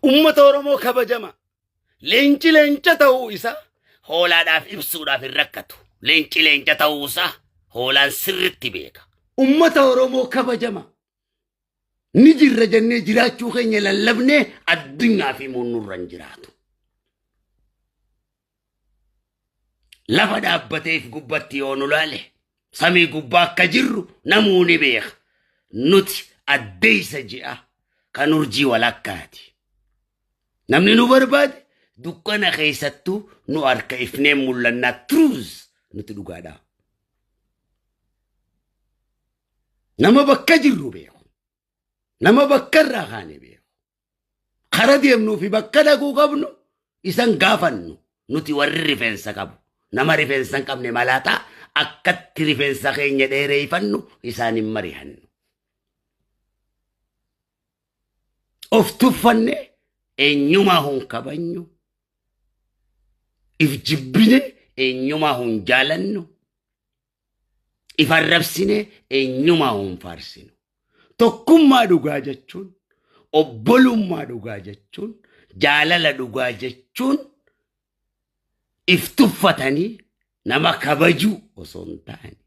Ummata Oromoo kabajama. Leenci leenca ta'uu isaa hoolaadhaaf ibsuudhaaf hin rakkatu. Leenci leenca ta'uu isaa hoolaan sirritti beeka. Ummata Oromoo kabajama. Ni jirra jennee jiraachuu keenya lallabnee addunyaaf himuun nurra hin jiraatu. Lafa dhaabbateef gubbatti yoo nu laale samii gubbaa akka jirru namuu ni beeka. Nuti addeessa ji'a kan urjii walakkaati. Namni nu barbaade dukkana keessattuu nu harka ifnee mul'annaa truth nuti dhugaadha. Nama bakka jirru beeku. Nama bakka irraa kaane beeku. Kara deemnuu fi bakka dhaquu qabnu isan gaafannu nuti warri rifeensa qabu. Nama rifeensa hin qabne malaataa akkatti rifeensa keenya dheereeffannu isaan hin mari'annu. Of tuffanne eenyumaa hun kabajnu. If jibbine eenyumaa hun jaalannu. If arrabsine eenyumaa hun faarsinu. Tokkummaa dhugaa jechuun, obbolummaa dhugaa jechuun, jaalala dhugaa jechuun if tuffatanii nama kabajuu osoo hin taane,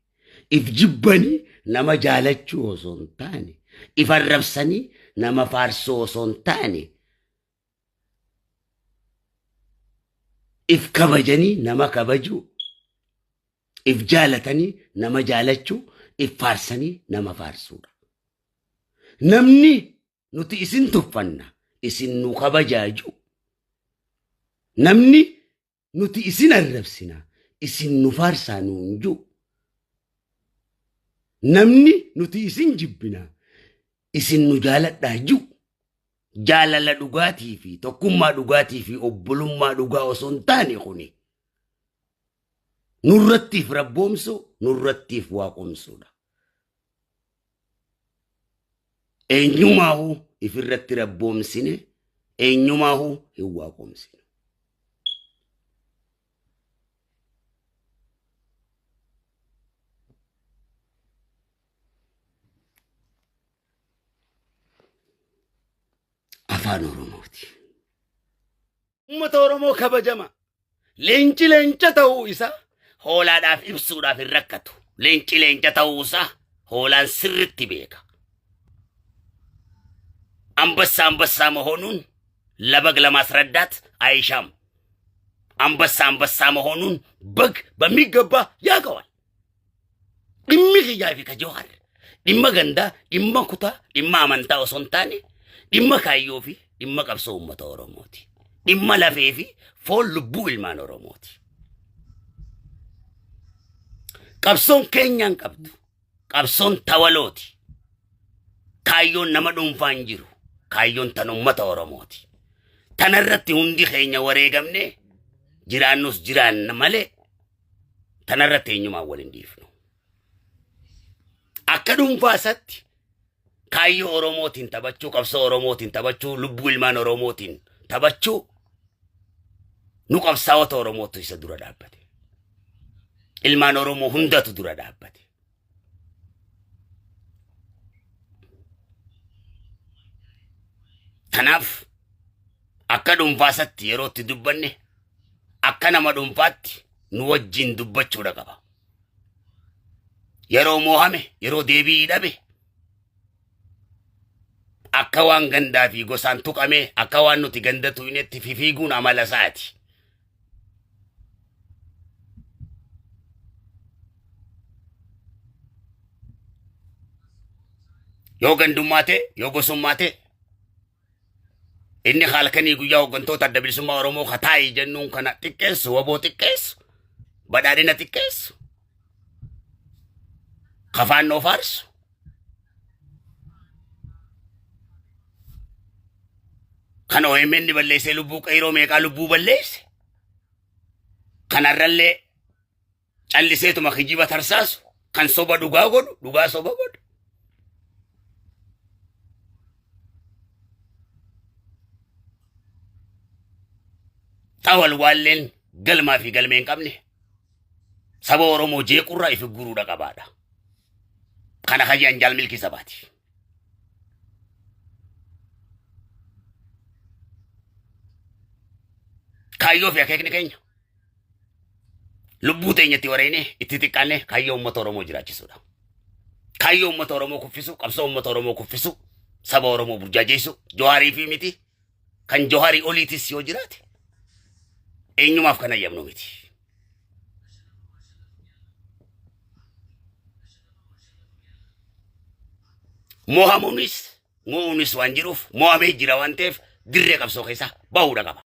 if jibbanii nama jaalachuu osoo hin taane, if arrabsanii nama faarsuu osoo hin taane, if kabajanii nama kabajuu, if jaalatanii nama jaalachuu, if faarsanii nama faarsuudha. Namni nuti isin tuffanna, isin nu kabajaaju. Namni nuti isin arrabsina, isin nu faarsaa nuun jiru. Namni nuti isin jibbina, isin nu jaaladhaa jiru. Jaalala dhugaatii fi tokkummaa dhugaatii fi obbolummaa dhugaa osoo hin taane kuni nurrattiif rabboomsu, nurrattiif waaqomsuudha. Eenyumaahu ifirratti rabboomsine, eenyumaahu hin waaqomsine. Afaan Oromooti. Uummata Oromoo kabajama. Leenci leenca ta'uu isaa hoolaadhaaf ibsuudhaaf hin rakkatu. Leenci leenca ta'uu isaa hoolaan sirritti beeka. አንበሳ አንበሳ መሆኑን ለበግ ለማስረዳት አይሻም። አንበሳ አንበሳ መሆኑን በግ በሚገባ ያውቀዋል። Dhimmi kiyyaa fi ka Jawaar dhimma gandaa, dhimma kutaa, dhimma amantaa osoo hin taane dhimma kaayyoo fi dhimma qabsoo uummata Oromooti. Dhimma lafee fi foon lubbuu ilmaan Oromooti. Qabsoon keenyaan qabdu. Qabsoon tawalooti. Kaayyoon nama dhuunfaa hin jiru. Kaayyoon tan uummata Oromooti. Tanarratti hundi keenya wareegamne jiraannus jiraanna malee tanarratti eenyumaan wal hin dhiifnu. Akka dhuunfaa isaatti kaayyoo Oromootiin taphachuu, qabsoo Oromootiin taphachuu, lubbuu ilmaan Oromootiin taphachuu nu qabsaa'ota Oromootu isa dura dhaabbate. Ilmaan Oromoo hundatu dura dhaabbate. Kanaaf akka dhuunfaa isaatti yeroo itti dubbanne akka nama dhuunfaatti nu wajjin dubbachuudha qaba. Yeroo moohame, yeroo deebii dhabe, akka waan gandaa fi gosaan tuqamee, akka waan nuti ganda tuqnetti fifiiguun amala isaati. Yoo gandummaa ta'e, yoo gosummaa ta'e, inni halkanii guyyaa hooggantoota adda bilisummaa Oromoo kataayi jennuun kana xiqqeessu, waboo xiqqeessu, badhaadhina xiqqeessu, kafaannoo faarsu. Kan OMN balleessee lubbuu qeyroo meeqaa lubbuu balleesse. Kanarrallee calliseetuma kijiba tarsaasu kan soba dhugaa godhu dhugaa soba godhu. Xawal waalleen galmaa fi galmee hin qabne saba Oromoo jeequrraa ifi guruudha qabaadha. Kana kayyaan jaal milkii sabaati. Kaayyoo fi akeekni keenya lubbuu teenyatti wareene itti xiqqaanne kaayyoo uummata Oromoo jiraachisuudha. Kaayyoo uummata Oromoo kuffisu, qabsoo uummata Oromoo kuffisu, saba Oromoo burjaajeessu, Jawaarii fi miti kan Jawaarii oliitis yoo jiraate eenyumaaf kan ayyamnu miti. Mo'amuunis mo'uunis waan jiruuf mo'amee jira waan ta'eef dirree qabsoo keessaa bahuudha qaba.